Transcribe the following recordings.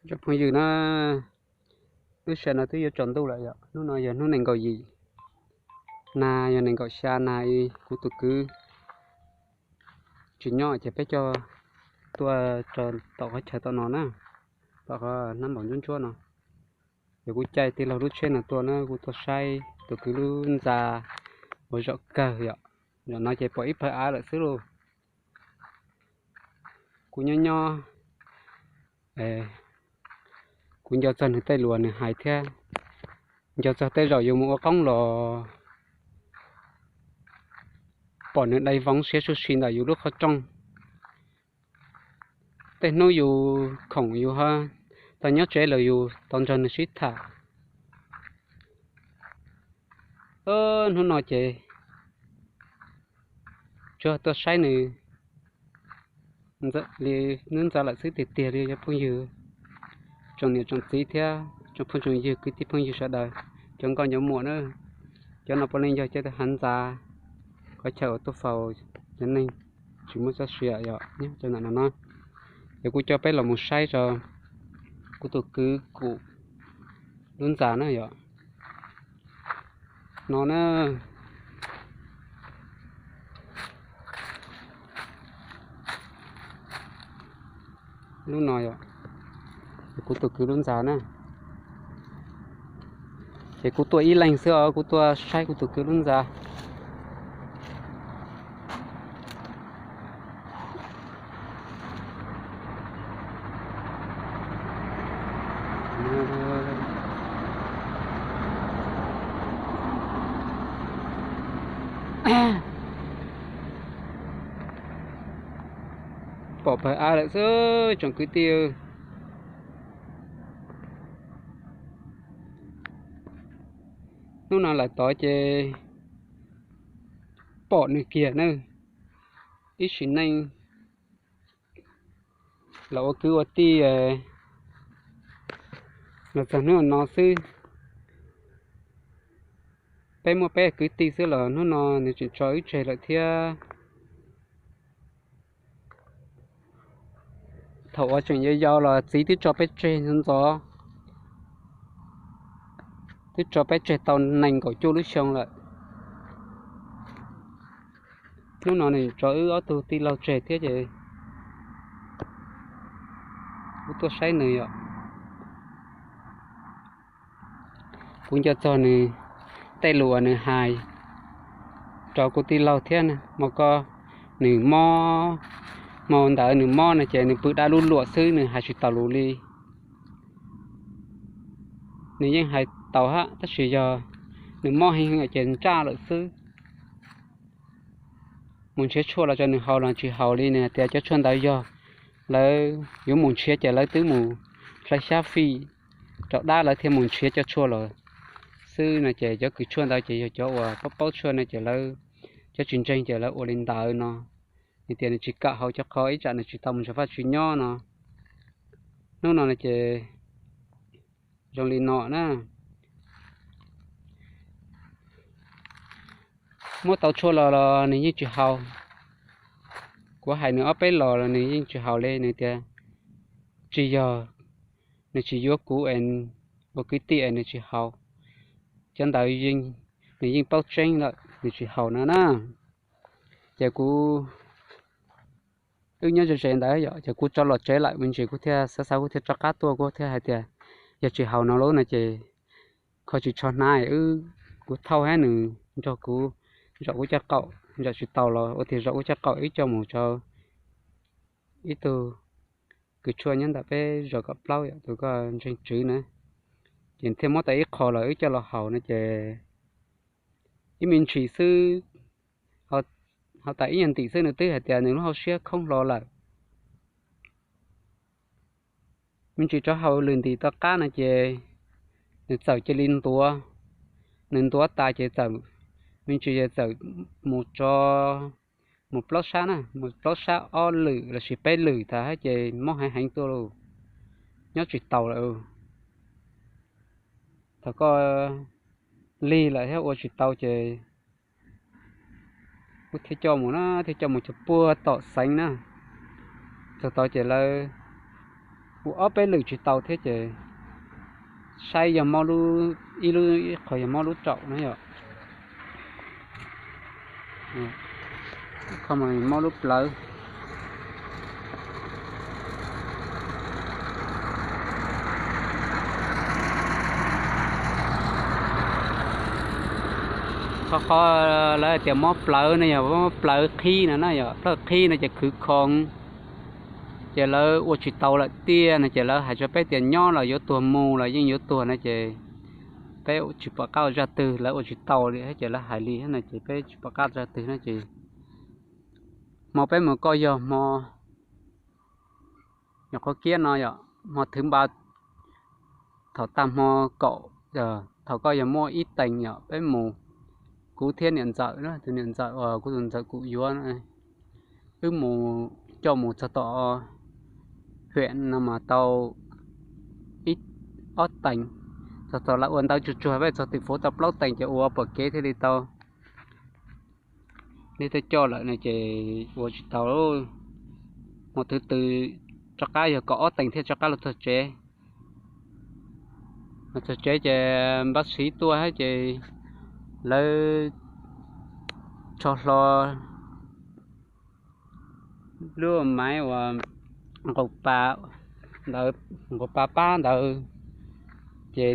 Cov phooj ywg na, lub sij hawm no twb yuav tsaus ntuj lawm yom, hnub no yog hnub nees nkaum yim, nag yog nees nkaum xya nag, kuv tus kwv tsis nyob ces peb coj tuaj tso tom qhov chaw tom no na, tom qhov hnab npaum ntsuab ntsuab no. Ces kuv caij tij laug lub tsheb no tuaj na, kuv tuaj saib tus kwv lub ntxa uas zaum kawg yom, zaum no ces pom ib pawg av lawm xwb lauj. Kuv nyob nyob, kuv nco txog nws tej lus nws hais thiab, nco txog tej zaum yus mus ua qoob los pom nws dai voov siab suj si ntawm yus lub qhov rooj. Tej hnub yus khoom yus ho tau nyob tsev los yus tau nrog nws sib tham. Hnub no ces tsuas tuaj saib nws li ntxa lawm xwb tiag tiag li cov phooj ywg, tsoom niam tsoom txiv thiab tsoom phooj tsoom ywg kwv tij phooj ywg sawv daws, cov nkauj cov muam na. Cov no puav leej yog cov hav ntxa, qhov chaw uas tuaj faus cov neeg tsis muaj txoj sia yom, nyob rau ntawm no no. Ces kuv coj peb los mus saib rau kuv tus kwv Kum lub ntxa na yom. No na, lub no yom, kuv tus kwv lub ntxa na. Ces kuv tuaj ib leeg xwb os, kuv tuaj saib kuv tus kwv lub ntxa. Pom pawg av lawm xwb tsoom kwv tij. Hnub no lawm tod ces pom nws kiag na. Ib sim neej los ua kwv ua tij los txog hnub no xwb, peb muaj peb kwv tij xwb los hnub no nws tseem tso wb tseg lawm thiab. Thaum uas tseem yau yau los txiv twb tso peb tseg ntxov ntxov, twb tso peb tseg tau nees nkaum cuaj lub xyoo lawm. Hnub no nws tso wb ob tug tij laug tseg thiab ces kuv tuaj saib nws yom. Kuv nco txog nws tej lus uas nws hais rau kuv tij laug thiab, hmo ko nws mob, hmo ntawd nws mob no ces nws pw dab lub luam xwb, nws hais tsis taus lus li. Nws yeej hais taus hab tab sis yog nws mob heev ces ntsaj lawm xwb. Mus nrhiav tshuaj los rau nws haus los tsis haus li, nws hais tias cov tshuaj ntawd yog lawv yuav mus nrhiav ces lawv twb mus hlawv xyab fij rau dab lawv thiaj mus nrhiav cov tshuaj los xwb no ces cov kws tshuaj ntawd ces yog cov uas paub paub tshuaj no ces lawv, cov tsis ntseeg ces lawv ua li ntawd no. Nws tias nws tsis kam haus cov qhov ib tsam nws tsis tau mus nrog Vajtswv nyob no. Hnub no no ces zoo li no na. Muab tau tshuaj los los nws yeej tsis haus. Kuv hais nws ob peb los los nws yeej tsis haus li, nws tias tsis yog nws tsis yuav kuv es ua kwv tij es nws tsis haus. Cov ntawd nws yeej paub tseeb lawm nws tsis haus no na. Ces kuv, wb nyob ze ze ntawd yom, ces kuv rov los tsev lawm me ntsis kuv thiaj xav xav kuv thiaj rov qab tuaj, kuv thiaj hais tias yog tsis haus no lub no ces kho tsis tsho hnav, wb, kuv thauj hab nws nrog kuv zaum kuv caj qaum, zaum tsis tau los ua tias zaum kuv caj qaum wb coj mus rau ib tug kws tshuaj nyob ntawm peb zos kaum plaub yom, tus koj ntseeg Tswv na, ces thiaj muab tau ib qho los wb coj los haus no ces ib me ntsis xwb, haus tas ib nyuag ntim xwb nws twb hais tias nws lub hauv siab khoob hlo lawm. Me ntsis rov haus lwm ntim tom qab no ces nws txawm cia li ntuav, nws ntuav tas ces txawm, me ntsis txawm mus tso, mus plaub sab na, mus plaub sab ob lwm lossis peb lwm tas ces mob heev heev tuaj lauj, nyob tsis taus lawm. Thaum koj lig lawm thiab ua tsis tau ces kuv thiaj coj mus na, thiaj coj mus cog puag tom xeev na. Txog tod ces lawv Ua ob peb lwm tsis tau thiab ces saib yog mob lub, ib lub ib qho yog mob lub raum na yom, mob lub plawv. Qhov qhov lawv hais tias mob plawv no yog mob plawv qhib no na yom, plawv qhib no ces khwv khoov, ces lawv ua tsis tau lawm tiag no ces lawv hais rau peb tias nyob los yuav tuag, mus los yeej yuav tuag no ces peb tsis pom qab ua zaj twg, lawv ua tsis tau li ces lawv hais li no ces peb tsis pom qab zaj twg no ces hmo peb mus koj yog hmo, nyuam qhuav kiab no yom, hmo thwv npa, thaum tag hmo kaum, thaum koj yog muaj ib teev yom, peb mus, kuv thiab niam ntxawm, tus niam ntxawm uas kuv tus ntxawm kuv yuav, wb mus, coj mus txog tom hwm no mas tau ib, ob teev, txog thaum lawv ua ntawv tsuag tsuag peb txog tim fuv tau plaub teev ces ua pom kev thiaj li tau, li thiaj coj lawm no ces ua tsis tau. Hmo thwv twg rov qab yog kaum ob teev thiaj rov qab los txog tsev. Los txog tsev ces npab siv tuaj thiab ces lawv rho hlo lub maiv uas nqus pa ntawd, nqus pa pab ntawd, ces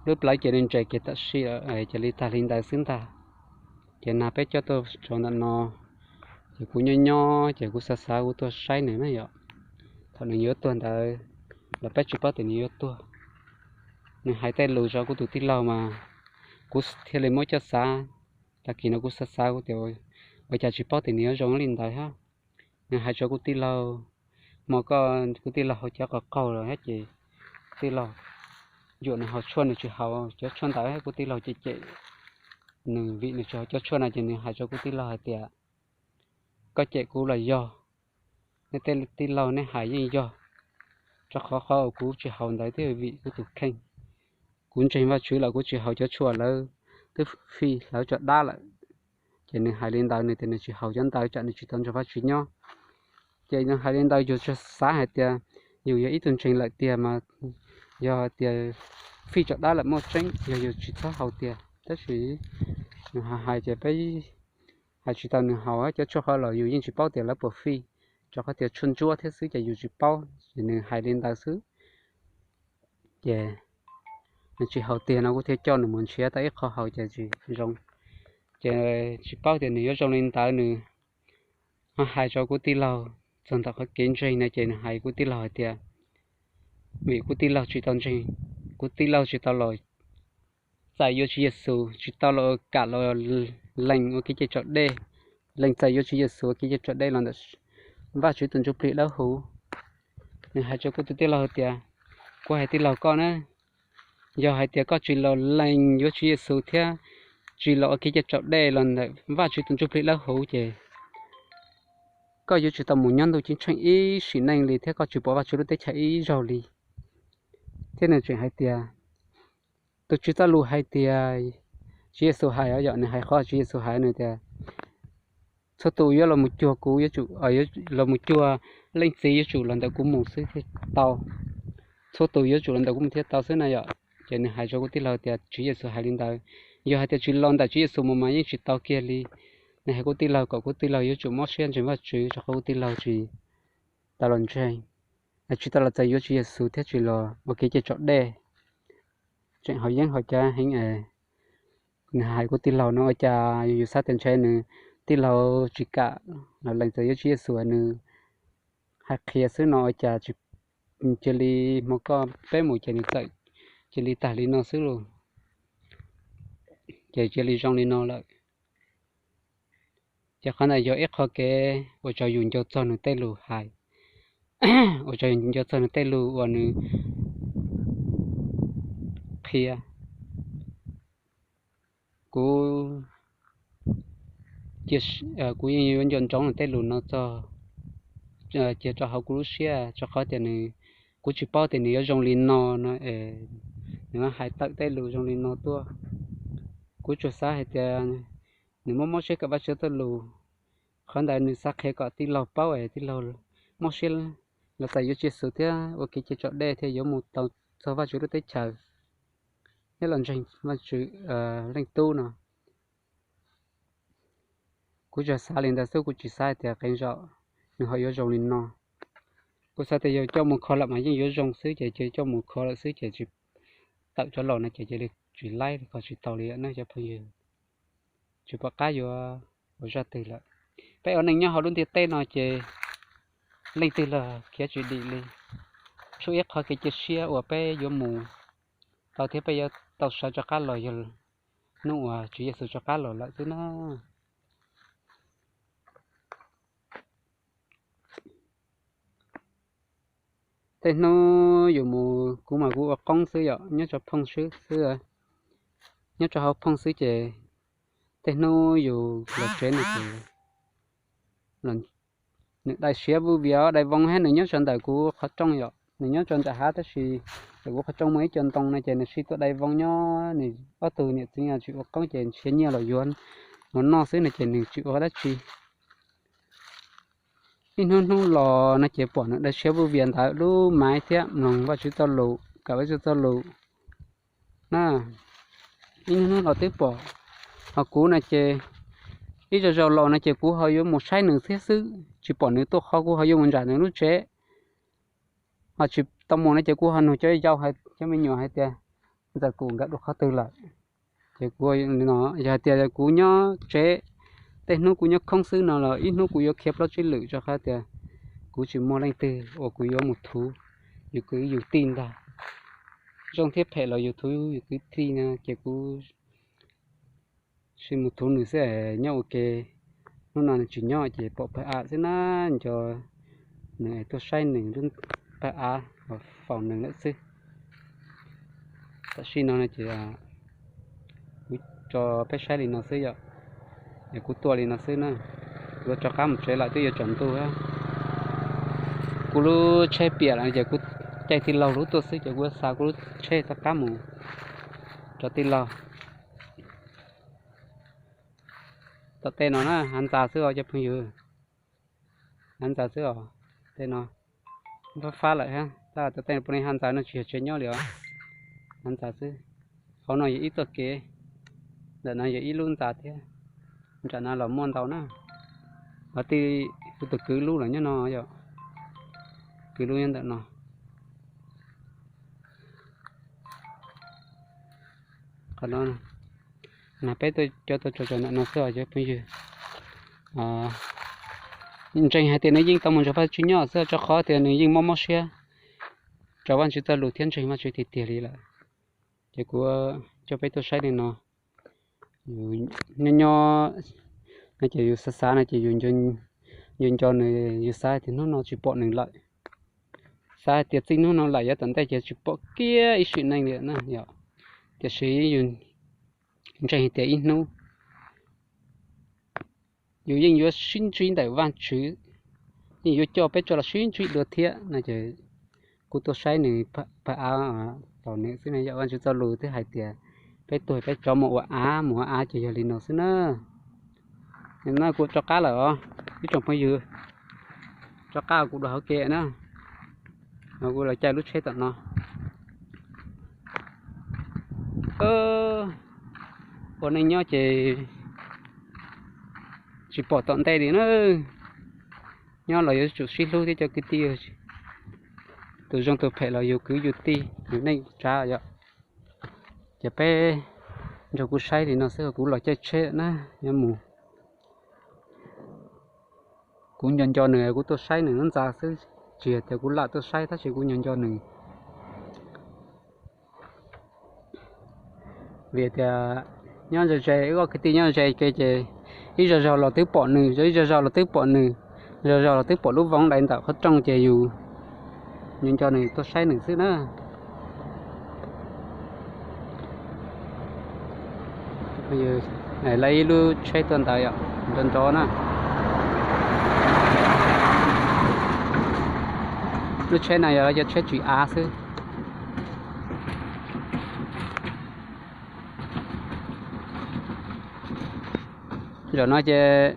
lub plawv ces nws nres kiag tam sim lawm, cia li tag li ntawd xwb ntag. Ces nag peb coj tuaj tso ntawm no, ces kuv nyob nyob ces kuv xav xav kuv tuaj saib nws na yom. Thaum nws yuav tuag ntawd los peb tsis paub tias nws yuav tuag. Nws hais tej lus rau kuv tus tij laug mas kuv thiaj li muab coj xav. Tag kis no kuv xav xav kuv tias ua cas tsis paub tias nws yuav zoo li ntawd thiab. Nws hais rau kuv tij laug, hmo koj, kuv tij laug haus cov qos qaug los thiab ces kuv tij laug yuam nws haus tshuaj, nws tsis haus cov tshuaj ntawd thiab kuv tij laug cem cem nws vim nws tsis haus cov tshuaj no ces nws hais rau kuv tij laug hais tias koj cem kuv los yog, nej tej tij laug nej hais yeej yog, rau qhov qhov uas kuv tsis haus ntawd twb vim kuv tus kheej. Kuv ntseeg Vajtswv los kuv tsis haus cov tshuaj lawv twb fij hlawv tso dab lawm. Ces nws hais li ntawd, nws tias nws tsis haus cov ntawd tsam nws tsis tau nrog Vajtswv nyob. Ces nws hais li ntawd yus tsuas xav hais tias yus yog ib tug ntseeg lawm tiag mas yog tias fij tso dab lawm muaj tseeb yog yus tsis txhob haus tiag, tab sis nws hais hais ces peb hais tsis tau nws haus cov tshuaj qhov los yus yeej tsis paub tias lawv puas fij, rau qhov tias tshuaj ntsuab thiab xwb ces yus tsis paub, ces nws hais li ntawd xwb. Ces nws tsis haus tiag no kuv thiaj coj nws mus nrhiav tau ib qho haus ces tsis zoo. Ces tsis paub tias nws yuav zoo li ntawd, nws ho hais rau kuv tij laug txog ntawm qhov kev ntseeg no ces nws hais kuv tij laug hais tias vim kuv tij laug tsis tau ntseeg, kuv tij laug tsis tau los txais yuav Tswv Yexus, tsis tau los kam los lees ua kev cai raus dej, lees txais yuav Tswv Yexus ua kev cai raus dej los ntawm Vajtswv tus Ntsuj Plig Dawb Huv. Nws hais rau kuv tus tij laug tias, kuv hais tij laug koj na, yog hais tias koj tsis los lees yuav Tswv Yexus thiab tsis los ua kev cai raus dej los ntawm Vajtswv tus Ntsuj Plig Dawb Huv ces koj yuav tsis tau mus nyob ntuj ceeb tsheej ib sim neej li thiab koj tsis pom Vajtswv lub teb chaws ib zaug li. Thiab nws tseem hais tias, tus Tswv txoj lus hais tias, Tswv Yexus hais os, yog nws hais qhov Tswv Yexus hais nws tias, txhua tus yuav los mus cuag kuv, yuav tsum, los mus cuag Leej Txiv yuav tsum los ntawm kuv mus xwb thiaj tau. Txhua tus yuav tsum los ntawm kuv mus thiaj tau xwb na yom. Ces nws hais rau kuv tij laug tias Tswv Yexus hais li ntawd, yog hais tias tsis los ntawm Tswv Yexus mus mas yeej tsis tau kiag li. Nws hais kuv tij laug kom kuv tij laug yuav tsum mob siab ntseeg Vajtswv rau qhov kuv tij laug tsis tau los ntseeg, tsis tau los txais yuav Tswv Yexus thiab tsis los ua kev cai raus dej, tseem haus yeeb haus cab heev es. Nws hais kuv tij laug no ua cas yus xav tias ntshe nws tij laug tsis kam los lees txais yuav Tswv Yexus, nws hais qhia xwb no ua cas cia li hmo koj peb mus ces nws txawm cia li tag li no xwb lauj. Ces cia li zoo li no lawm. Ces qhov ntawd yog ib qho kev ua rau yus nco txog nws tej lus hais, ua rau yus nco txog nws tej lus uas nws qhia. Kuv, kuv yeej yuav nco ntsoov nws tej lus no txog, cia rau hauv kuv lub siab, rau qhov tias nws, kuv tsis paub tias nws yuav zoo li no no es nws hais tawm tej lus zoo li no tuaj. Kuv tsuas xav hais tias nws muaj mob siab kom Vajtswv txoj lus, qhov ntawd nws xav qhia kom tij laug paub es tij laug mob siab los txais yuav txiaj xus thiab ua kev cai tsom dej thiab yuav mus tau txog Vajtswv lub teb chaws thiab los ntseeg Vajtswv Leej Tub no. Kuv tsuas xav li ntawd xwb, kuv tsis xav hais tias qee zaum nws ho yuav zoo li no. Kuv xav tias yog coj mus kho lawm mas yeej yuav zoo xwb, ces coj mus kho lawm xwb ces tsis tawm rov los no ces cia li tsis laib li, kho tsis tau li na cov phooj ywg. Tsis pom qab yuav ua zaj twg lawm. Peb ua neej nyob hauv lub ntiaj teb no ces leej twg los khiav tsis dim li. Tshuav ib qho kev cia siab uas peb yuav mus tau thiab peb yuav tau sawv rov qab los yog hnub uas Tswv Yexus rov qab los lawm xwb na. Tej hnub yus mus kuv mas kuv ua qoob xwb yom, nyob rau phooj ywg xwb, nyob rau hauv phooj xwb ces tej hnub yus los tsev no ces nws dai siab vuj vias, dai voo thiab nws nyob rau ntawm kuv qhov rooj yom, nws nyob rau nram hav tab sis ntawm kuv qhov rooj muaj ib co ntoo no ces nws sij tuaj dai voo nyob, nws ob tug niam txiv tsis ua qoob ces nrhiav nyiaj los yuav mus noj xwb no ces nws tsis ua dab tsi. Ib hnub hnub los no ces pom nws dai siab vuj vias ntawd lub maiv thiab mloog Vajtswv txoj lus, kawm Vajtswv txoj lus na. Ib hnub hnub los twb pom, ho kuv no ces ib zaug zaug los no ces kuv ho yuav mus saib nws thiab xwb, tsis pom nws tuaj qhov kuv ho yuav mus nram nws lub tsev. Ho tsis tau mus no ces kuv ho nug cov yau, cov me nyuam hais tias Ntxawm Kum nkawd dua qhov twg lawm. Ces kuv, yog hais tias kuv nyob tsev, tej hnub kuv nyob khoob xwb no los ib hnub kuv yuav khiav plaub tsib lwm rau qhov tias kuv tsis muaj leej twg uas kuv yuav mus thuv, yus kwv yus tij ntag. Zoo thiab phem los yus thuv yus kwv tij no ces kuv sim mus thuv nws xwb es nyob ua ke. Hnub no nws tsis nyob ces pom pawg av xwb na, nco nws es tuaj saib nws lub pawg av, faus nws lawm xwb. Tam sim no no ces kuv tso peb saib li no xwb yom, es kuv tuaj li no xwb na. Kuv rov qab mus tsev lawm twb yuav tsaus ntuj. Kuv lub tsheb piam lawm ces kuv caij tij laug lub tuaj xwb ces kuv xa kuv lub tsheb rov qab mus rau tij laug. Tom tej no na hav ntxa xwb os cov phooj ywg. Hav ntxa xwb os. Tej no fab fab lawm thiab, tab tom tej no puav leej hav ntxa no tsis yog tsev nyob li os. Hav ntxa xwb. Hauv no yog ib txoj kev, ntawm no yog ib lub ntxa thiab. Nram no los muaj ntau na. Ho tij, kuv tus kwv lub los nyob no yom. Kwv lub nyob ntawm no. Qhov no, nag peb cov tuaj tso tso ntawm no xwb os cov phooj ywg. Ntseeg hais tias nws yeej tau mus nrog Vajtswv nyob xwb rau qhov tias nws yeej mob mob siab rau Vajtswv txoj lus thiab ntseeg Vajtswv tiag tiag li lawm. Ces kuv coj peb tuaj saib li no. Yus nyob nyob no ces yus xav xav no ces yus nco nco nws, yus xav tias hnub no tsis pom nws lawm, xav hais tias txij hnub no lawm yav tom ntej ces tsis pom kiag ib sim neej li na yom. Tiam sis yus ntseeg hais tias ib hnub yus yeej yuav sib ntsib ntawm Vajtswv, yeej yuav coj peb tso los sib ntsib dua thiab no ces kuv tuaj saib nws pawg av, tos nws xwb na yom. Vajtswv txoj lus twb hais tias peb tuag peb rov mus ua av, mus ua av ces yog li no xwb na. No kuv rov qab lawm os ib tsoom phooj ywg, rov qab kuv dua hauv ke na. Kuv los caij lub tsheb tom no. Ua neej nyob ces tsis pom tom ntej li na. Nyob los yuav tsum sib hlub thiab cov kwv tij, tus zoo tus phem los yus kwv yus tij, yus neej tsav yom. Ces peb nrog kuv saib li no xwb, kuv los caij tsheb na, yuav mus. Kuv nco nco nws, kuv tuaj saib nws lub ntxa xwb, tsis yog tias kuv lam tuaj saib tab sis kuv nco nco nws. Vim tias nyob ze ze, wb ob kwv tij nyob ze ke ces ib zaug zaug los twb pom nws, ib zaug zaug los twb pom nws, zaug zaug los twb pom lub voov dai ntawm qhov rooj ces yus nco nco nws tuaj saib nws xwb na. Lawv ib lub tsheb tuaj ntawd yom, nrov nrov na. Lub tsheb no yog lawv cov tsheb tsis av xwb. Zaum no ces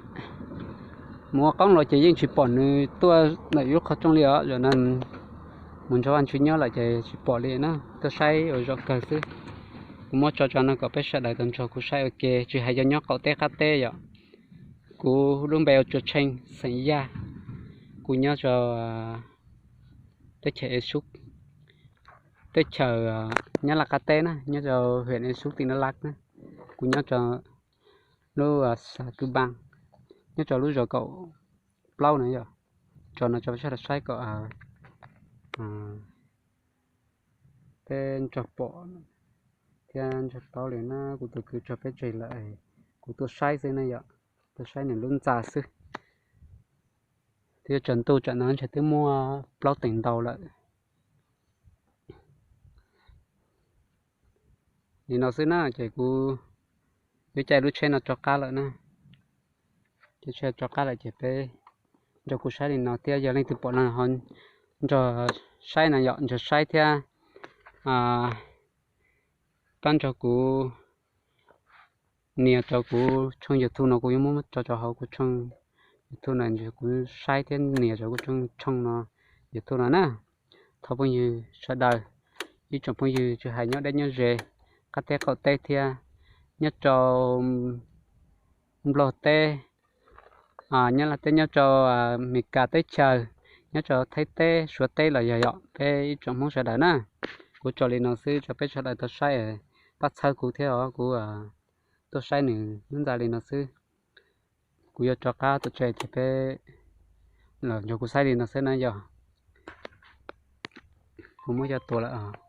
Mus ua qoob los ces yeej tsis pom nws tuaj ntawm yus lub qhov rooj li os. Zaum no mus nrog Vaj Tswv nyob lawm ces tsis pom li na, tuaj saib ua zaum kawg xwb. Kuv muab tso tso no kom peb sawv daws tau nrog kuv saib ua ke, tsis hais yog nyob qaum teb qab teb yom. Kuv lub npe ua Tsua Tsheej xeem Yaj, kuv nyob rau teb chaws Ea Sub, teb chaws Nyab Laj qab teb na, nyob rau huyện Ea Súp tỉnh Đắk Lắk na. Kuv nyob rau lub xã Cư Pang, nyob rau lub zos kaum plaub na yom. Tso no tso peb sawv daws saib kom peb nrog pom thiab nrog paub li na. Kuv tus kwv tso peb tseg lawm, kuv tuaj saib xwb na yom, tuaj saib nws lub ntxa xwb. Twb yuav tsaus ntuj tsam no ntshe twb muaj plaub teev ntau lawm. Li no xwb na ces kuv yuav caij lub tsheb no rov qab lawm na. Caij tsheb rov qab lawm ces peb nrog kuv saib li no thiab, yog leej twg pom no ho nrog saib na yom, nrog saib thiab pab nrog kuv nias rau kuv tshooj YouTube no, kuv yuav muab tso rau hauv kuv tshooj YouTube no, nrog kuv saib thiab nias rau kuv tshooj no, YouTube no na. Thov phooj ywg sawv daws, ib tsoom phooj ywg tsis hais nyob deb nyob ze, qab teb qaum teb thiab, nyob rau Nplog teb, Nyab Laj teb, nyob rau Amelikas teb chaws, nyob rau Thaib teb, Suav teb los yog yom, peb ib tsoom Hmoob sawv daws na. Kuv tso li no xwb tso peb sawv daws tau saib, pab txhawb kuv thiab os, kuv tuaj saib nws lub ntxa li no xwb. Kuv yuav rov qab tuaj tsev ces peb los nrog kuv saib li no xwb na yom. Kuv muab coj tuaj lawm.